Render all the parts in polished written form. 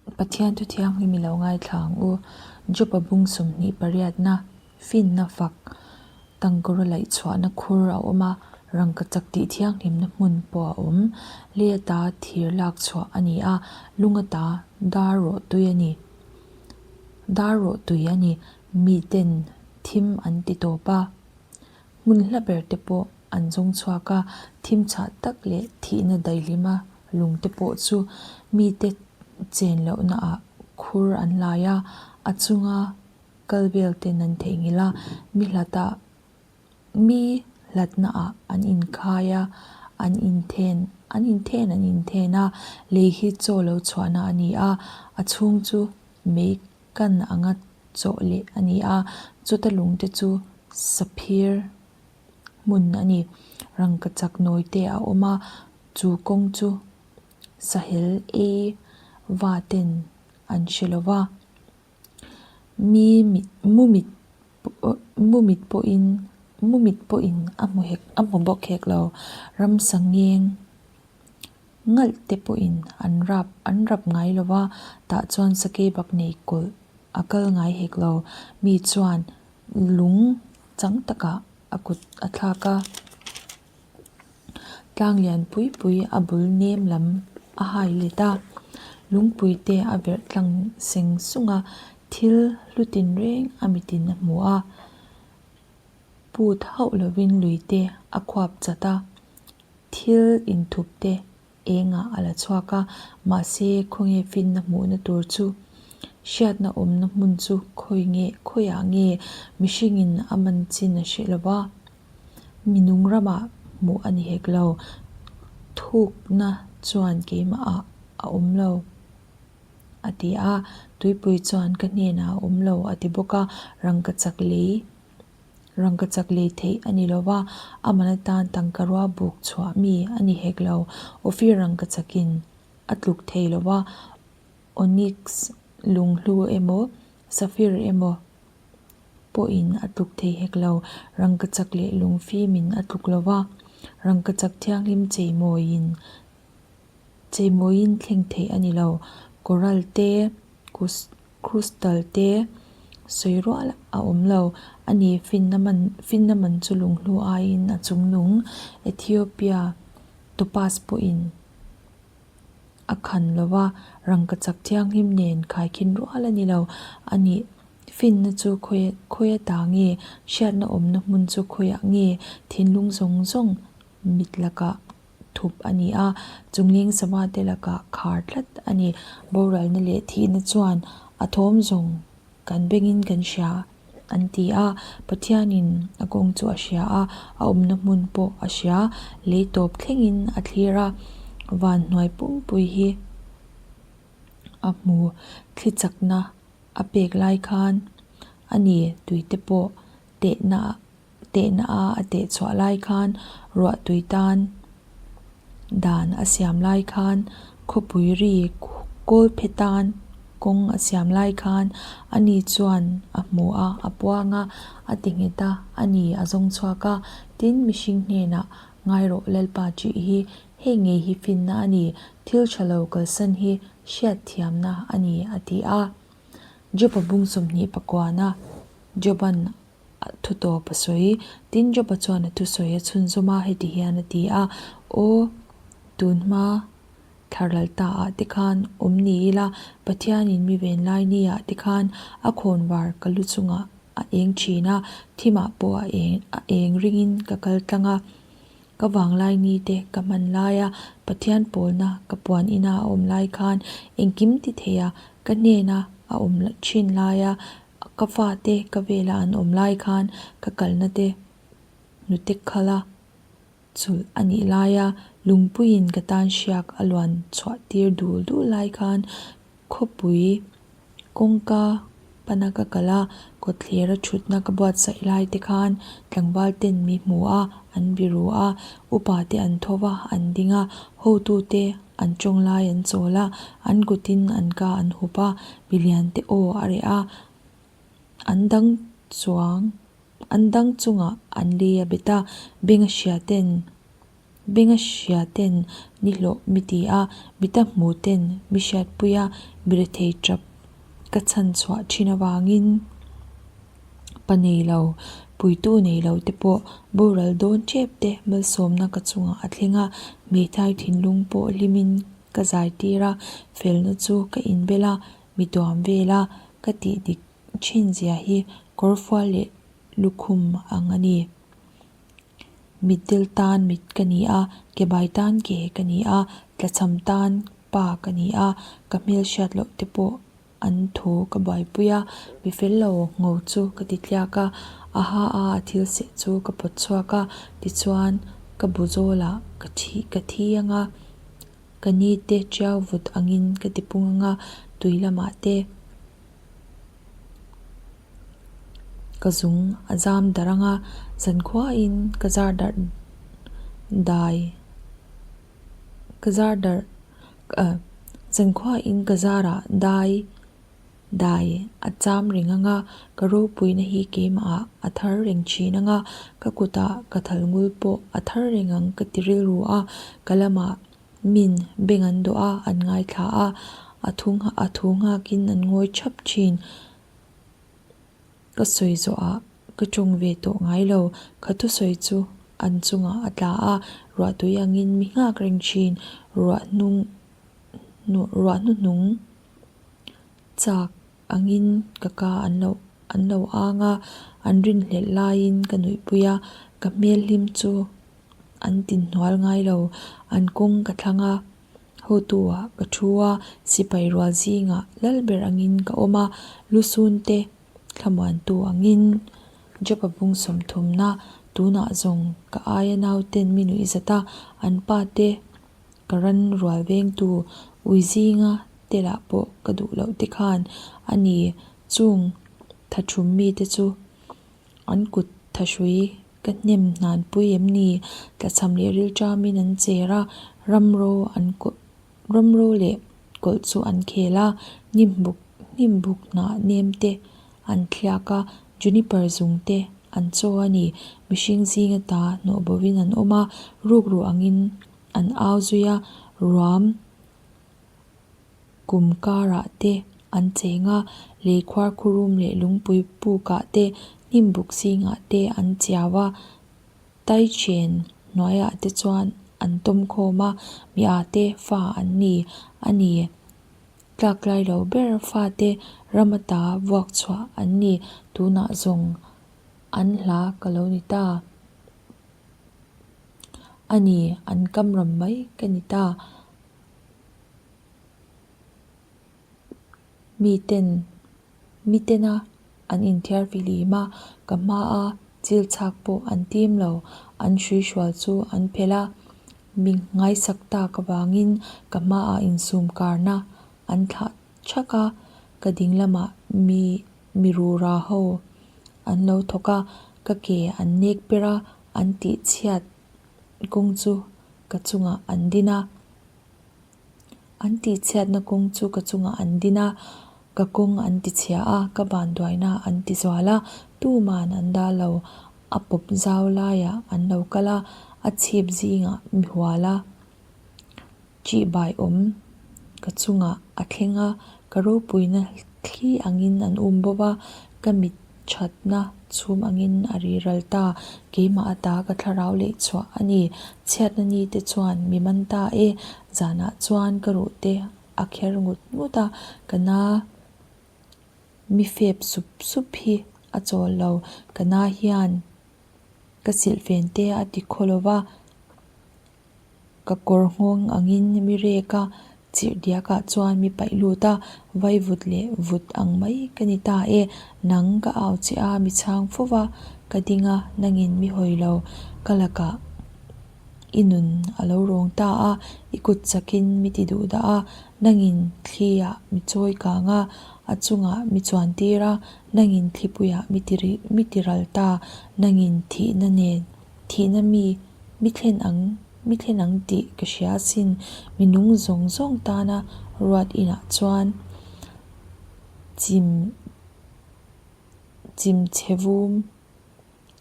Pathian thu thianghlim i lo ngaithla ang u. Job-a bung 28na, finna fak, tangkawra laih chhuahna khur a awm a, rangkachak tih thianghlimna hmun pawh a awm. Lei ata thir lak chhuah a ni a, lung ata dar rawh tui a ni. Dar rawh tui a ni. Miten thim an ti tawp a. Hmun hla ber te pawh an zawng chhuak a, thim chhah tak leh thihna daihlima lung te pawh chu mite chen lohna ah khur an lai a, a chunga kal vel ten an theihnghilh a, mi hlatah mi hlatna ah an inkhai a, an inthen an inthen an inthen a, lei hi chaw lo chhuahna a ni a, a chhung chu mei kan anga chawh leh a ni a, chuta lungte chu saphir hmun a ni. Rangkachak nawi te a awm a, chu kawng chu sahel ei va ten an hre lo va. Mi mit mu mit mu mit pawhin mu mit pawhin a hmu hek a hmu bawk hek lo. Ramsa ngeng Ngalh te pawhin an rap an rap ngai lo va, tah chuan sakei bak nei kawlh a kal ngai hek lo. Mi chuan lung chang takah a kut a thlak a, tlang lian pui pui a bul nem lam a hai let a, lungpui te a verh tlang seng sung a, thil hlu tinreng a mitin a hmu a, put hauh lovin lui te a khuap chat a. Thil inthup te engah a la chhuak a, mahse khawnge finna hmuhna tur chu hriatna awmna hmun chu khawi nge khawiah nge mihringin a man chin a hre lo va, minung ramah hmuh a ni hek lo, thukna chuan keimahah a awm lo a ti a, tuipui chuan ka hnenah a awm lo a ti bawk a, rangkachak lei. Rangkachak lei theih a ni lo va, a man atan tangkarua buk chhuah mi a ni hek lo. Ophir rangkachakin a tluk thei lo va, onyx lunghlu emaw, sapphire emaw pawhin a tluk thei hek lo. Rangkachak leh lungfimin a tluk lo va, rangkachak thianghlim cheimawiin cheimawiin thleng theih a ni lo. Coral te, Crystal te sawi rual a awm lo a ni. Finna man finna man chu lunghlu aiin a chungnung Ethiopia topaz pawhin a khan lo va, rangkachak thianghlim nen khaikhin rual a ni lo a ni. Finna chu khawi khawi ata nge? Hriatna awmna hmun chu khawiah nge? Thinlung zawng zawng mit lakah. thup a ni a, chungleng sava te lakah khar tlat a ni. Boralna leh thihna chuan a thawm zawng kan bengin kan hria an ti a, Pathianin a kawng chu a hria a, a awmna hmun pawh a hria, lei tawp thlengin a thlir a, van hnuai pumpui hi a hmu thli chakna a pek lai khan a ni tuite pawh tehna Tehna a a teh chhuah lai khan ruah tui tan dan a siam lai khan khawpui ri kawl phe tan kawng a siam lai khan ani chuan a hmu a, a puang a, a ti nghet a, ani a zawng chhuak a, tin mihring hnenah ngai rawh Lalpa tih hi hei ngei hi finna a ni, thil tha lo kalsan hi hriatthiamna a ni a ti a. Job-a bung 20 pakuana Job-a'n A thu tawp a sawi. Tin, Joba chuan a thusawi a chhunzawm a, heti hian a ti a, Aw, tun hma thlaral ta ah te khan awm ni ila, Pathianin mi ven lai ni ah te khan a khawnvar ka lu chungah a eng thin a, thimah pawh a eng a eng ringin ka kal tlang a. Ka vanglai ni te ka hman lai a, Pathian pawlna ka puan ina a awm lai khan engkim ti thei a, ka hnena a awm thin lai a, Ka fate ka vela an awm lai khan ka kalna te hnute khala chulh a nih laia lungpuiin ka tan hriak a luan chhuah tir dul dul lai khan khawpui kawngka pana ka kal a, kawtthlera thutna ka buatsaih lai te khan tlangval ten mi hmu a, an biru a, upa te an tho va, an ding a, hotu te An tawng lai an chawl a, an kutin an ka an hup a, milian te aw a reh a, an dang chuang an dang chungah an li a bet a, beng a hria ten Benga hria ten ni hlawh mi ti a, mita hmu ten mi hriatpui a, mi rethei tap ka chhan chhuah thin avangin pa nei lo, puitu nei lo te pawh boral dawn tep te malsawmna ka chungah a thleng a, hmeithai thinlung pawh hlimin ka zai tir a, felna chu ka inbel a, mi tuam vel a, ka tih dik thin zia hi kawrfual leh lukhum ang a ni. Mitdel tan mit ka ni a, kebai tan ke ka ni a, tlachham tan pa ka ni a, ka hmel hriat loh te pawh an thu ka buaipui a, mi fel lo ngo chu ka ti tliak a, a ha a a thil seh chu ka pawt chhuak a, tichuan ka bu zawlah ka thi ka thi ang a, ka ni te tiau vut angin ka ti pung ang a, tui lamah te. Ka zung a zam darh ang a, zankhuain ka zar darh dai ka zar darh ah zankhuain ka zarah dai dai a cham reng ang a, ka ropuina hi keimahah a thar reng thin ang a, ka kutah ka thal ngul pawh a thar reng ang ka ti rilru a, ka lamah Min beng an dawh a, an ngaithla a, a thu a thu nghakin an ngawi thap thin. Ka sawi zawhah ka tawng ve tawh ngai lo, ka thusawi chu an chungah a tla a, ruahtui angin mi nghak reng thin, ruah hnung ruah hnuhnung chak angin ka ka an lo an lo ang a, an rinhlelh laiin ka nuihpui a, ka hmel hlim chu. An tinhnual ngai lo. An kawng ka thlang a, hotu ah ka thu a, sipai rual zingah lal ber angin ka awm a, lusun te thlamuantu angin Job-a bung sawmthumna tunah zawng ka aia nauten mi nuih zat a, an pa te ka ran rual vengtu ui zinga te lah pawh ka duh loh te khan a ni chung tha thum mite chu An kut thahrui ka hnem hnanpui em ni? Tlachham leh rilṭamin an cher a, ramro an ramro leh kawlh chu an khel a, hnimbuk hnimbuk hnah nem te an thliak a, juniper zung te an chaw a ni. Mihring zinga ta hnawh bovin an awm a, rukru angin an au zui a, ruam Kum karah te an cheng a, lei khuar khurum leh lungpui pukah te, hnimbuk zingah te an chiau a, taichen hnuaiah te chuan an tawm khawm a, mi a te fa an ni a ni. Tlaklai lo ber fate ram ata vuak chhuah an ni, tunah zawng an hla ka lo ni ta a ni, an kam ram mai ka ni ta. Miten mitena an inthiar fihlim a, ka hmaa chil chhak pawh an tim lo, an hruihrual chu an phelh a, mi ngaisak tak avangin ka hmaah insum karna an thlah thak a, ka ding lamah mi mi rura ho an lo thawk a, ka ke an nek per a, an tihchhiat kawng chu ka chungah an din a. An tihchhiatna kawng chu ka chungah an din a, ka kawng an tichhia a, ka vanduaina an tizual a, tuman an dal lo. A pawp zau laiah an lo kal a, a chhip zingah mi hual a, ṭihbai awm ka chungah a thleng a, ka ropuina thli angin an um bawk a, ka mit Thatna chhum angin a ri ral ta, keimah ata ka thlarau leh chhuah a ni. Chhiatna ni te chuan mi man ta e, zanah chuan ka ruh te a kher ngut ngut a, ka na mi fep sup sup hi a chawl lo, ka na hian ka silhfen te a ti khaw lo va. Ka kawr nghawng angin mi rek a, chirh diakah chuan mi paih lut a, vai vut leh vut ang mai ka ni ta e. Nang ka au che a, mi chhang fo va, ka ding a, nangin mi hawi lo, ka lakah i nun a lo rawng ta a, i kut chakin mi ti duh dah a, nangin thli ah mi chawi kang a, a chungah mi chuan tir a, nangin thlipuiah mi ti mi ti ral ta, nangin thihna nen thihna mi Mi thlen ang, mi thlen ang tih ka hria asin, mi nung zawng zawng tana ruat inah chuan chim chim chhe vum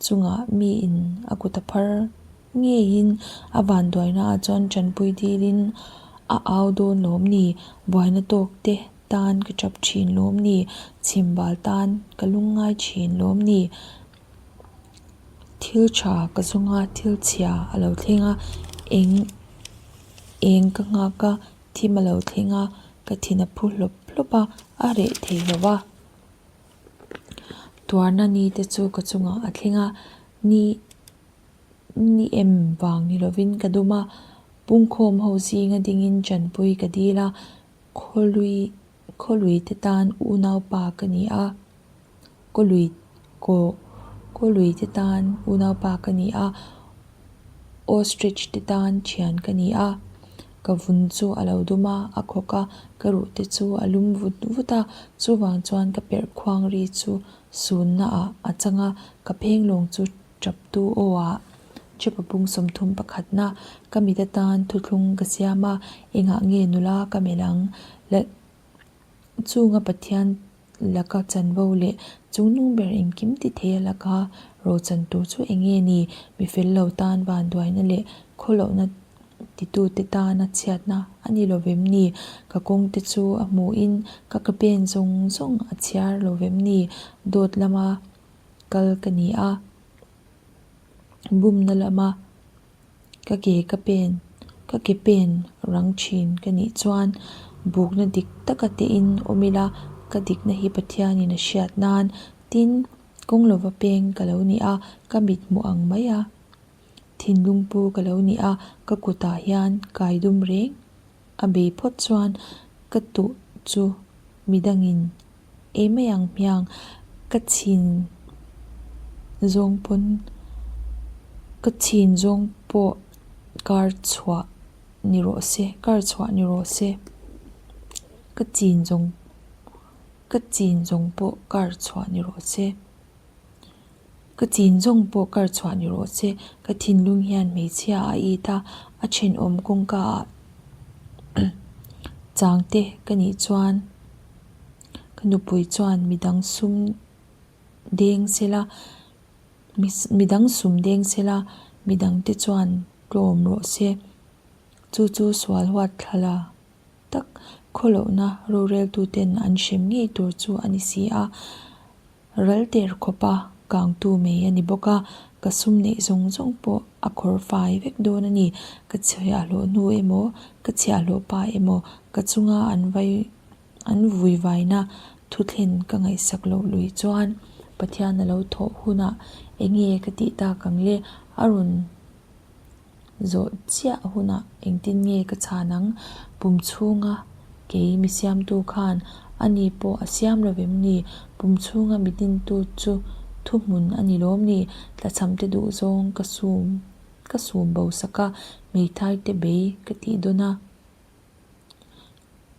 chungah mi in a kut a phar. ngeiin a vanduainaah chuan tanpui dilin a au dawn lawm ni? Buaina tawk te tan ka tap thin lawm ni? Chhimbal tan ka lungngai thin lawm ni? Thil tha ka zawng a, thil chhia a lo thleng a, eng eng ka nghak a, thim a lo thleng a, ka thin a phu hlawp hlawp a, a reh thei lo va. Tuarna ni te chu ka chungah a thleng a, ni ni em vang ni lovin ka dum a, pungkhawm ho zinga dingin chanpui ka dil a, khawlui khawlui te tan unaupa ka ni a, kawlui kaw kawlui te tan unaupa ka ni a, ostrich te tan thian ka ni a, ka vun chu a lo dum a, a khawk a, ka ruh te chu a lum vut vut a, chuvang chuan ka perh khuang ri chu sunna ah a chang a, ka phenglawng chu Chaptu aw ah Chepa pung 30 pakhatna ka mit atan thuthlung ka siam a, engah nge nula ka melh ang? La chunga Pathian laka chanvo leh chungnung ber engkim ti thei a laka rochan tur chu eng nge ni? Mi fel lo tan vanduaina leh khawlohna titute tana chhiatna a ni lo vem ni? Ka kawngte chu a hmuhin ka ka pen zawng zawng a chhiar lo vem ni? Dawt lama kal ka ni a, bumna lama ka ke ka pen ka ke pen rang thin ka nih chuan bukna dik taka tehin awm ila ka dikna hi Pathianin a hriat nan tin kawng lova peng ka lo ni a, ka mit hmuh ang mai a thinlung pu ka lo ni a, ka kutah hian kai dum reng a bei phawt chuan ka tuh chu midangin ei mai ang hmiang ka chhin zawng pawn ka chhin zawng pawh kar chhuah ni rawh se kar chhuah ni rawh se ka chin zawng ka chin zawng pawh kar chhuah ni rawh se. Ka chin zawng pawh kar chhuah ni rawh se, ka thinlung hian hmeichhia a it a, a thenawm kawngka ah changte ka nih chuan ka nupui chuan midang sum deng sela midang sum deng sela midang te chuan tlawm rawh se, chu chu sual huat thlala tak khawlohna roreltuten an hrem ngei tur chu a ni si a. Ral der khawpa kangtu mai a ni bawk a, ka sum neih zawng zawng pawh a khawr fai vek dawn a ni. Ka chhiahhlawh hnu emaw, ka chhiahhlawh pa emaw, ka chunga an vai an vui vaina thuthlen ka ngaihsak loh lui chuan Pathian a lo thawh hunah eng nge ka tih tak ang le? A rawn Zawh chiah hunah engtin nge ka chhan ang? Pum chhunga kei mi siamtu khan a ni pawh a siam lo vem ni? Pum chhunga mi dintu chu thuhmun a ni lawm ni? Tlachhamte duhzawng ka sum ka sum bo sak a, hmeithai te bei ka tih dawn a.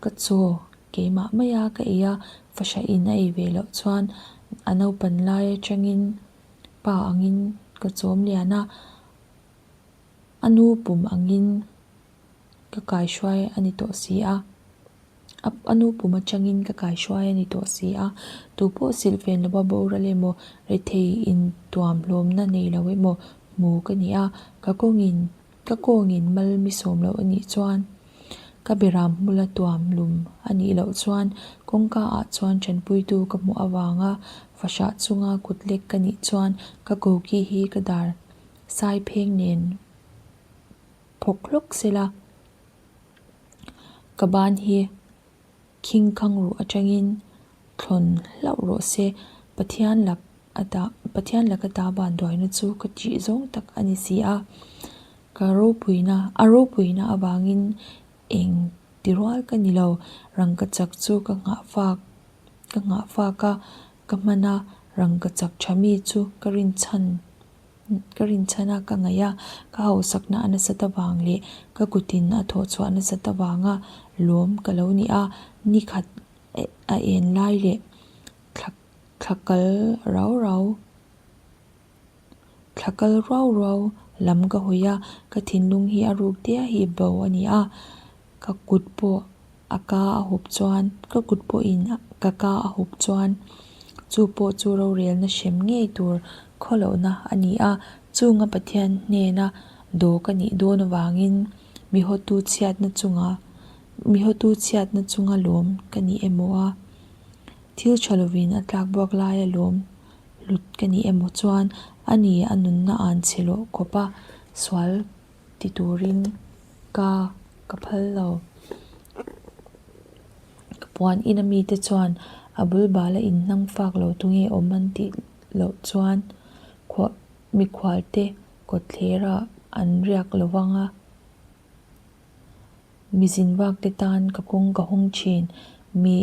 Ka chaw keimah maia ka ei a, fahrah in a ei ve loh chuan a naupan lai atangin pa angin ka chawm lian a. A nu pum angin ka kaihruai a ni tawh si a, a nu pum atangin ka kaihruai a ni tawh si a, tu pawh silh ven lova boral emaw rethei intuam hlawmna nei lo emaw hmu ka ni a, ka kawngin ka kawngin mal mi sawm loh a nih chuan ka beram hmula tuam lum a nih loh chuan kawngka ah chuan tanpuitu ka hmuh avanga fahrah chunga kut lek ka nih chuan ka koki hi ka dar Sai pheng nen phawk hlawk sela, ka ban hi khing khang ruh atangin thlawn hlauh rawh se, Pathian lak ata Pathian lak ata ban duaina chu ka tih zawng tak a ni si a, ka ropuina a ropuina avangin eng ti rual ka ni lo, rangkachak chu ka nghah fak ka nghah fak a, ka hman a, rangkachak tha mi chu ka rinchhan. Ka rinchhan a, ka ngaih a, ka hausakna a nasat avang leh ka kutin a thawh chhuah nasat avanga lawm ka lo ni a, ni khat a en lai leh thla thla kal rau rau thla kal ruau ruau lam ka hawi a, ka thinlung hi a ruk diah hi bo a ni a, ka kut pawh a ka a hup chuan ka kut pawhin ka ka a hup chuan chu pawh chu rorelna hrem ngei tur khawlohna a ni a, chunga Pathian hnena Daw ka nih dawn avangin mi hotu chhiatna chunga mi hotu chhiatna chunga lawm ka ni emaw a, thil tha lovin a tlak buak laia lawm hlut ka ni emaw chuan a ni a nunna an chhe lawh khawp a, sual ti turin ka ka phal lo. Ka puan ina mite chuan a bul bala inhnang fak lo tunge awm an tih loh chuan khuah mikhualte kawtthlerah an riak lo vang a. Mi zinvakte tan ka kawng ka hawng thin. Mi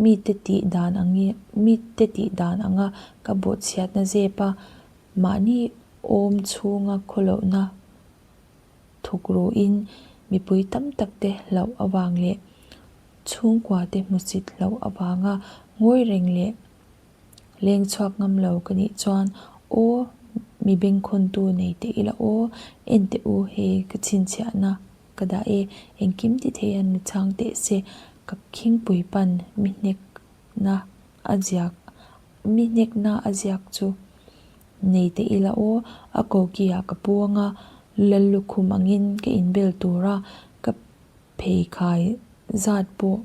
mite tih dan angin mite tih dan anga ka bawhchhiatna zep a, mahni awm chhunga khawlohna thuk ruhin mipui tam takte hlauh avang leh chhungkuate hmusit hlauh avanga ngawi reng leh Leng chhuak ngam lo ka nih chuan aw mi bengkhawntu nei teh ila aw en teh u hei ka chhinchhiahna ka dah e engkim ti thei an mi chhang teh se ka khingpui pan mi hnekna a ziak mi hnekna a ziak chu nei teh ila aw a koki ah ka pu anga lallukhum angin ka inbel tura ka pheikhai zat pawh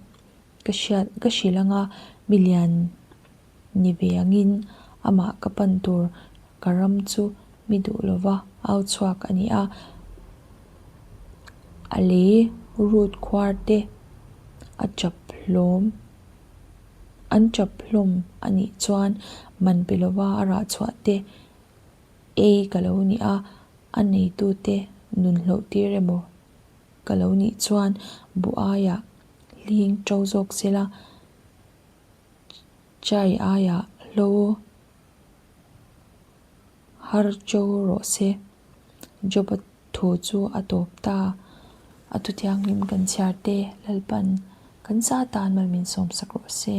Ka hriat ka hrilh anga milian ni ve angin amah ka pan tur ka ram chu mi duh lova au chhuak a ni a. A lei rut khuar te a chap hlawm an chap hlawm a nih chuan man pe lova a rah chhuah te ei ka lo ni a, a neitute nun hlauh tir emaw Ka lo nih chuan buh aiah hling ṭo zawk sela, chai aiah hlo har ṭo rawh se. Job-a thu chu a tawp ta. A thu thianghlim kan chhiar te Lalpan kan sa tan mal min sawmsak rawh se.